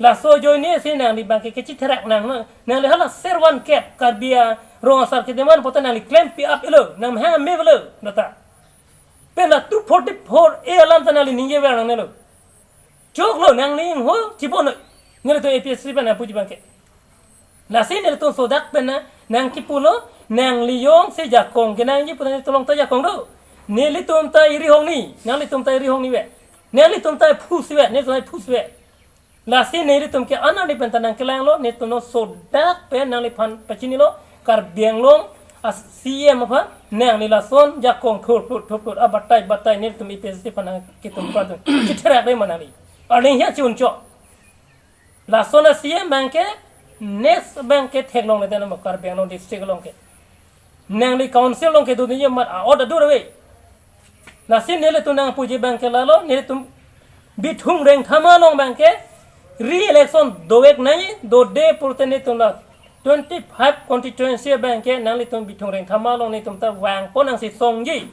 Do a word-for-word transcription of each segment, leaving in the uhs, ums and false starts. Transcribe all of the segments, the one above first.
Laso ajoine si nangli abangke kechitherak nang, nangli hala ser van kep Karbi arong asar kedoman pote nangli klempi ap-elo, nang mehang me-elo, nata. Pen la two forty-four A alam ta nangli ningje ver nangnelo. Choklo, nangli ingho chibonoi. Nelitum A P H L C pen nangpuji abangke. Lasi nelitum sodak pen na, nangkipulo, nangli jongsi jakong kenangji pu nangli tolong ta jakong do. Nelitum ta iri hongni, nanglitum ta iri hongni ve. Nanglitum ta phu si ve, nelitum ta phu si ve. Lasi nelitum ke anani pen ta nangkelanglo, nelitum non sodak pen nangliphan pachinilo, Karbi Anglong a C M aphan, nangli lason jakong thurphut, thurphut, abatai, batai, nelitum A P H L C aphan nangkitum pradun. Chitherak re ma nangli. Arleng hia chi-unchok. Lason a C M abangke, next abangke theklongle den amo Karbi Anglong district along ke. Nangli council along kedo ningje mat a-ot adur ave. Lasi nelitum nangpuji abangke lalo, nelitum Bithung Rengthama along abangke re-election dovek nangji, dode pulote nelitum la twenty-five constituency abangke nanglitum Bithung Rengthama along nelitum ta vangpon nangsi songji.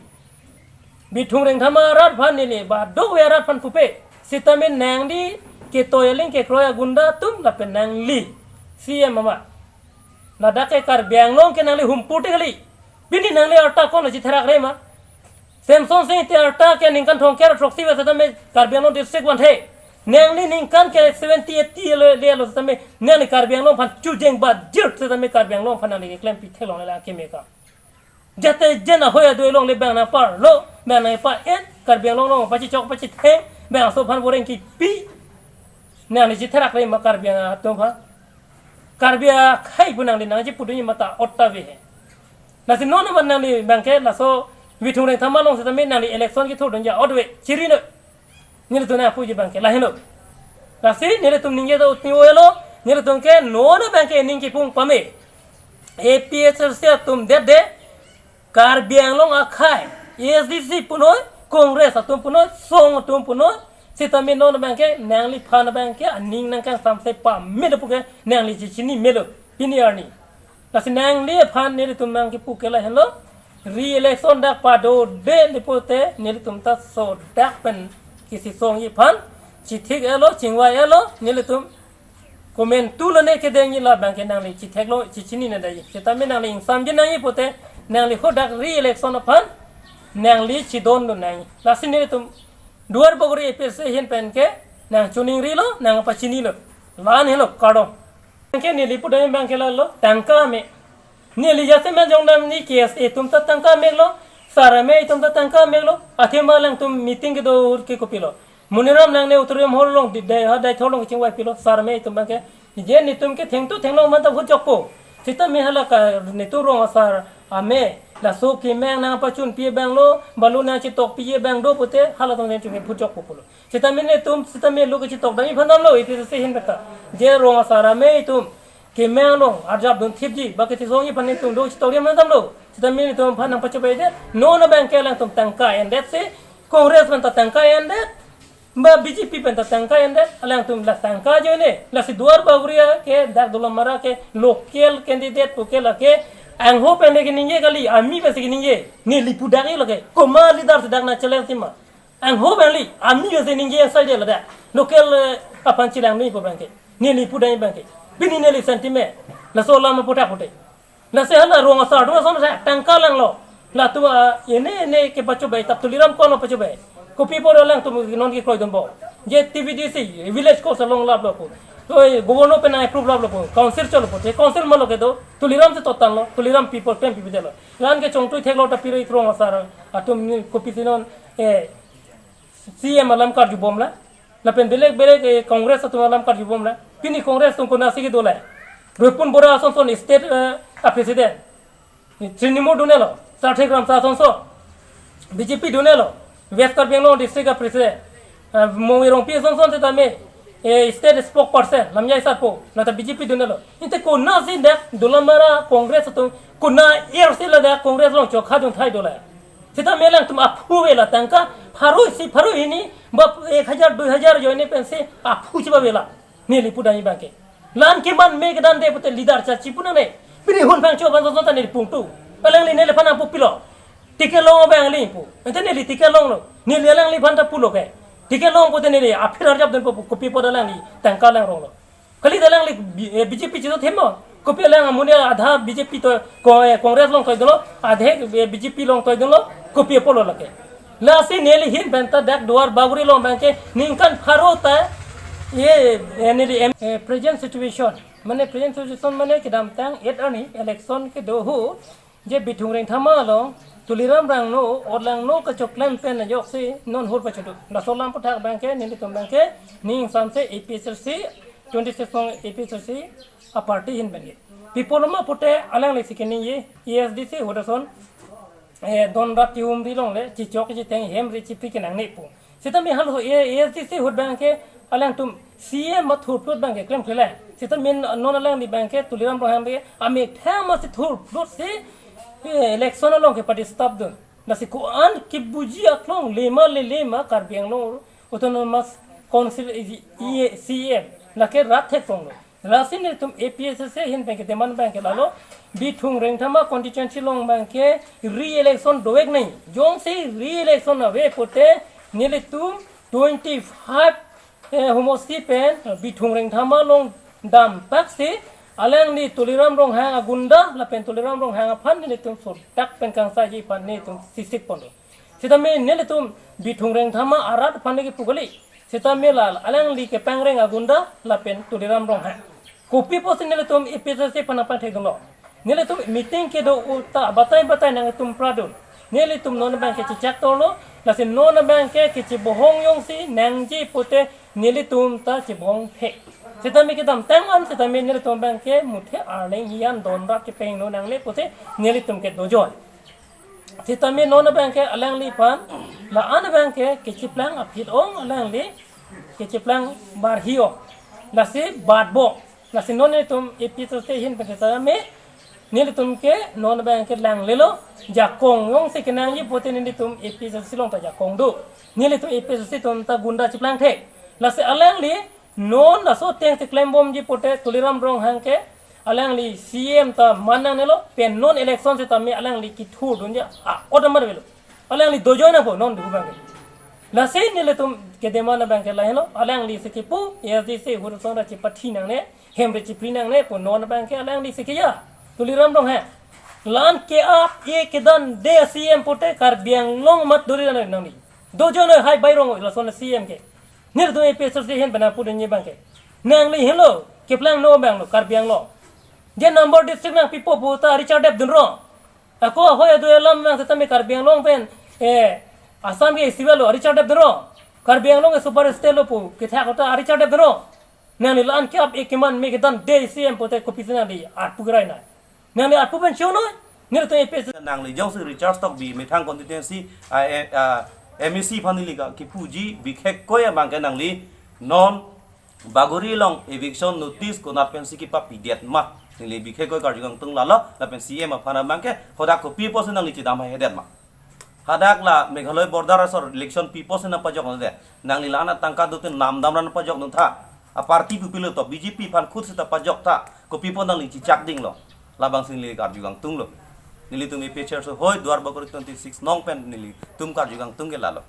Bithung Rengthama arat aphan neli, ba dove arat aphan pupe. Sitame nangli ketoi aling kekroi agunda atum lapen nangli C M ama. Ladak ke Karbi Anglong ke nangli humpu te kali. Pini nangli arta ko-an chitherak re ma? Semson Sing Ingti arta ke ningkan thomkep throksi vet setame Karbi Anglong district vanthe. Nangli ningkan ke seventy eighty le, le lo setame nangli Karbi Anglong aphan chujeng ba jirt setame Karbi Anglong aphan nangli keklempi theklongle la keme ka. Jate jen ahoi adoi along le bang nangparlo, bang nangpa-en, Karbi Anglong along pachichok pachitheng, bang aso aphan voreng kipi. Nangli chitherak re ma Karbi atum aphan? Karbi akhai pu nangli nangchipudunji mata otta ve he. Lasi non amat nangli abangke laso Bithung Rengthama along setame nangli election kethurdunji a-ot ave, chiri noi. Nelitum nangpuji abangke lahenlo. Lasi nelitum ningje ta utni oelo, nelitum ke non abangke ning kipung pame. A P H L C atum det de, Karbi Anglong akhai, A S D C punoi, Congress atum punoi, song atum punoi, sitame non abangke, nangliphan abangke, aning nangkangsamse pame do puke, nangli chichini melo, pini arni. Lasi nangliphan nelitum nangkipu ke lahenlo, re-election dak padode le pote, nelitum ta sodak pen kisi songji aphan, chithik-elo, chingvai-elo, nelitum komantu lone kedengji la abangke nangli chitheklo, chichini nangji. Sitame nangli ingsamji nangji pote, nangli hadak re-election aphan, nangli chidondun nangji. Lasi nelitum Duar Bagori A P H L C ahin pen ke, nangchiningrilo, nangpachinilo. La-an helo, kardom. Anke neli pudam abangke lalo, tangka me. Neli jasemet jongdam ni K S A atum ta tangka meklo, sar amei atum ta tangka meklo, athema alangtum meeting kedo ke kopilo. Moniram nangne auditorium hall along di dai ha dai tholong kachingvaipilo, sar amei atum abangke. Je netum ke thengtu thenglong manta vote jokpo. Sitame hala ka netum rong asar amei, laso kemang nangpachunpi abang lo, balu nangchetokpi abang do pote, halatum nangchunke vote jokpo pulo. Sitame netum, sitame lo kachitokdamji aphan damlo, A P H L C ahin pen ta. Je rong asar amei atum kemang along arjapdun thipji, ba kachisongji aphan netum do chitokdamji aphan damlo. Sitame netum aphan nangpachobei det. Non abangke alangtum tangka endet si, Congress pen ta tangka endet, ba B J P pen ta tangka endet, alangtum la tangka ajoine, lasi Duar Bagori ke dak Dolamara ke local candidate puke lake, angho pen le keningje kali, ami pensi keningje, neli pudakji lake, komat leader si dak nangchallenge ma. Angho abang li, ami yo se ningje asai de ladak. Local, eh, aphan chelang nui pu abangke. Neli pudam abangke. Pini neli sentiment. Laso alam aputhak pute. Lasi hala rong asar atum ason sa tangka langlo. Latum, ah, ene ene kepachobei, tap Tuliram ko-an lo pachobei. Kopi apot alangtum non kekroidunpo. Je T V D C, village council along laplo pu. Oi, governor pen approve laplo pu. Council cholo pu. Je council malo kedo, Tuliram si totanlo, Tuliram people pen pipidelo. La-an ke chongtui theklo ta piro ik rong asar atum ni kopisi non, eh, C M alam karjubom la. Lapen belek belek, eh, Congress atum alam karjubom la. Pini Congress atum konatsi kedo la. Ripun Bora asonson state, eh, a president. Trinamool dunelo. Sarthe Kramsa asonson. B J P dunelo. West Karbi Anglong district a president. Eh, Mongwi Rongpi asonson setame, eh, state spokesperson. Lamjai Sarpo. Lata B J P dunelo. Inte konatsi dak Dolamara Congress atum. Kona er si ladak Congress along chokha dun thai do la. Sitame alangtum aphu avela tangka pharo isi pharo hini ba ek hajar dui hajar ajoine pensi aphu chiba avela. Neli pudam abangke. La-an keman me kedan de pute leader cha chipu nangne. Pini hun phang cho ban so ta neli pungtu. Alangli neliphan nangpupilo. Ticket long abang li pu. Ente neli ticket longlo. Neli alangliphan ta pulo ke. Ticket long pute neli aphir arjapdunpo pu kopi apot alangli tangka langronglo. Kali ta alangli B-, eh, B J P chito themo. Kopi alang amonit adha B J P to ko-, eh, Congress along toi dolo, adhe, eh, B J P along toi dolo, kopi apotlo lake. Lasi neli ahin pen ta dak Duar Bagori along abangke ningkan pharo ta, eh, eh, neli em-, eh, present situation. Mane present situation mane kedamtang et arni election kedo ahut je Bithung Rengthama along Tuliram Ronghang no, Odlang no kachoklem pen ajoksi non hur pachodu. Laso alam aputhak abangke nelitum abangke ning samse A P H L C, twenty-six nong A P H L C a party ahin abangke. Pi apotlo ma pute alangli si keningje, A S D C ahut ason, eh, don rat chihumri longle, chichok chiteng hemri chipri kenangne pu. Sitame halaso A-, A S D C ahut abangke alangtum C M athurphlut abangke klemkle le. Sitame non alangli abangke Tuliram Ronghang abangke amethang masi thurphlut si, eh, election along ke party staff dun. Lasi ko-an kebuji aklong lema lelema Karbi Anglong Autonomous Council i-, i-, C M. Lake rat thek tonglo. Lasi nelitum A P H L C ahin abangke demand abangke lalo, Bithung Rengthama constituency along abangke re-election dovek nangji. Jongsi re-election ave pute nelitum twenty-five, eh, homosti pen Bithung Rengthama along dampak si alangli Tuliram Ronghang agunda lapen Tuliram Ronghang aphan nelitum sodak pen kangsaiji aphan nelitum sisik ponlo. Sitame nelitum Bithung Rengthama arat aphan neli pu kali. Sitame la alangli kepangreng agunda lapen Tuliram Ronghang. Kopi apotsi nelitum A P H L C aphan nangpangthek dunlo? Nelitum meeting kedo ahut ta batai batai nangtum pradun. Nelitum non abangke chechak torlo, lasi non abangke kechebohong jongsi nangji pute nelitum ta chebohong thek. Sitame kedamtang an sitame nelitum abangke muthe arleng hiyan don rat kepeng no nangne pute nelitum ke dojoi. Sitame non abangke alangliphan la-an abangke kechiplang aphi ong, alangli kechiplang barhi ong. Lasi batbom. Lasi non nelitum A P H L C ahin pen sitame nelitum ke non abangke langlelo, jakong jongsi kenangji pute nelitum A P H L C along ta jakong do. Nelitum A P H L C atum ta gunda chiplang thek. Lasi alangli non laso ateng si klembomji pute Tuliram Ronghang ke alangli C M ta man nangnelo, pen non election sitame alangli kethurdunji a-ot amat avelo. Alangli dojoi nangpo non do abangke. Lasi nelitum kedemand abangke lahelo, alangli si kipu, A S D C ahut ason ra chipathi nangne, hemri chipri nangne pu non abangke alangli si keja. Tuliram Ronghang, la-an ke-ap-e kedan de C M pute Karbi Anglong amat dori nangne nangli. Dojoi noi hai bai rong lason C M ke. Nelitum A P H L C ahin pen nangpudunji abangke. Nangli henlo, keplang no abanglo, Karbi Anglong. Je number district nangpipo pu ta Richard Deb dunrong. Ako ahoi adu alam nang sitame Karbi Anglong pen, eh, Assam ke isi avelo, Richard Deb dunrong. Karbi Anglong ke super state lo pu, kethak ta Richard Deb dunrong. Nangli la-an ke-ap-e keman me kedan de C M pute kopisi nangli arpu kerai nai. Nangli arpu pen chonoi, nelitum A P H L C. Nangli jongsi Richard Tokbi methang constituency, ah, eh, ah, M A C aphan neli ka kipuji, bihek koi abangke nangli non Bagori along eviction notice konat pensi kepapidet ma. Neli bihek koi karju kangtung lalo, lapen C M aphan abangke, hadak kopi apotsi nangli chedam haihedet ma. Hadak la Meghalaya border asor election pi apotsi nangpajokdunde. Nangli la-an atangka dote namdamra nangpajokdun tha. A party pu pilo to B J P aphan khut sita pajok tha. Kopi apot nangli chechak dinglo. Labangsi neli karju kangtunglo. Nelitum A P H L C ahoi Duar Bagori twenty-six nong pen nelitum karju kangtung ke lalo.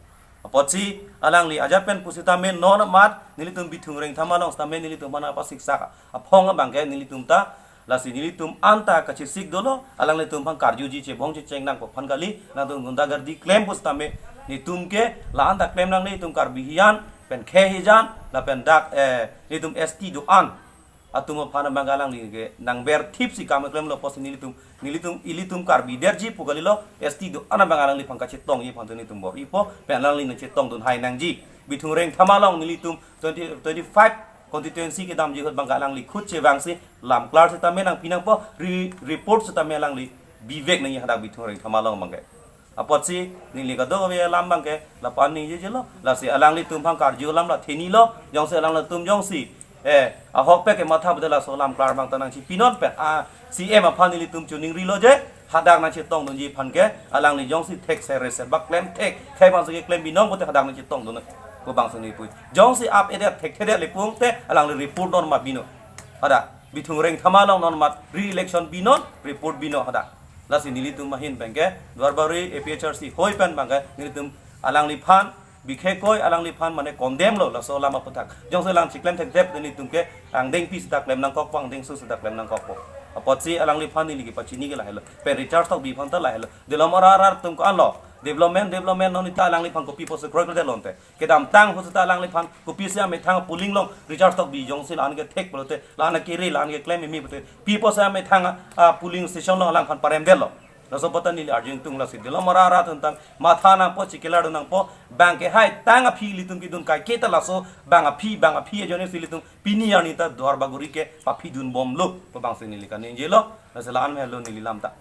Apotsi alangli ajat pen pusitame non amat nelitum Bithung Rengthama along sitame nelitum aphan apa siksa aphong abangke nelitum ta, lasi nelitum anta kachesik dolo, alanglitum aphan karjuji chebong checheng nangpo aphan kali, nangtum gundagardi klem pusitame, nelitum ke la-an ta klem nangne, nelitum Karbi hiyan pen khei hijan lapen dak, eh, nelitum S T do-an atum aphan abang alangli ke nangberthip si kam klemlo pusi nelitum, nelitum ilitum Karbi derji pu kalilo, S T do-an abang alangliphan kachetongji aphan nelitum bor-ipo, pen alangli nangchetongdun hai nangji. Bithung Rengthama along nelitum twenty, twenty-five constituency kedamji ahut abang alangli khut chevangsi lamklar sitame nangpi nangpo, re-, report sitame alangli bivek nangji hadak Bithung Rengthama along abangke. Apotsi neli kadokave alam abangke lapu-an ningjejelo, lasi alanglitum aphan karju alam la thenilo, jongsi alanglitum jongsi, eh, ahokpet kematha pute laso lamklar abang ta nangchipinon pen, ah, C M aphan nelitum chuningrilo je, hadak nangchetongdunji aphan ke, alangli jongsi thekse rese bak klem thek, thek abangsi keklem binong pute hadak nangchetongdun. Ko bangsi neli pu. Jongsi ap-edet thekthedet le pu te, alangli report non ma bino. Hadak, Bithung Rengthama along non mat re-election binon, report bino hadak. Lasi nelitum ahin abangke, Duar Bagori A P H L C ahoi pen abangke, nelitum alangliphan, Bikhekoi alangliphan mane condemn lo laso alam aputhak. Jongsi alang chiklem thekthep, nelitum ke angdengpi seta klem nangkokpo, angdengso seta klem nangkokpo. Apotsi alangliphan neli kepachini ke lahelo. Pen Richard Tokbi aphan ta lahelo. Dolamara arat atum ko-an lo. Development, development non ita alangliphan kopi pusi kroikre lonte. Kedamtang ahut seta alangliphan kopisi amethang polling along Richard Tokbi jongsi la-an kethek pulote, la-an kere, la-an keklem imi pulote, pi pusi amethang, ah, polling station along alangphan paremdetlo. Laso aputhak neli arjudun lasi dolamara arat atum tang matha nangpo, chikila do nangpo, bang kehai tang aphi ilitum kedun kaike ta laso bang aphi, bang aphi ajoine si ilitum pini arni ta Duar Bagori ke paphidunbomlo pu bangsi neli kaningje lo. Lasi la-an helo neli lam ta.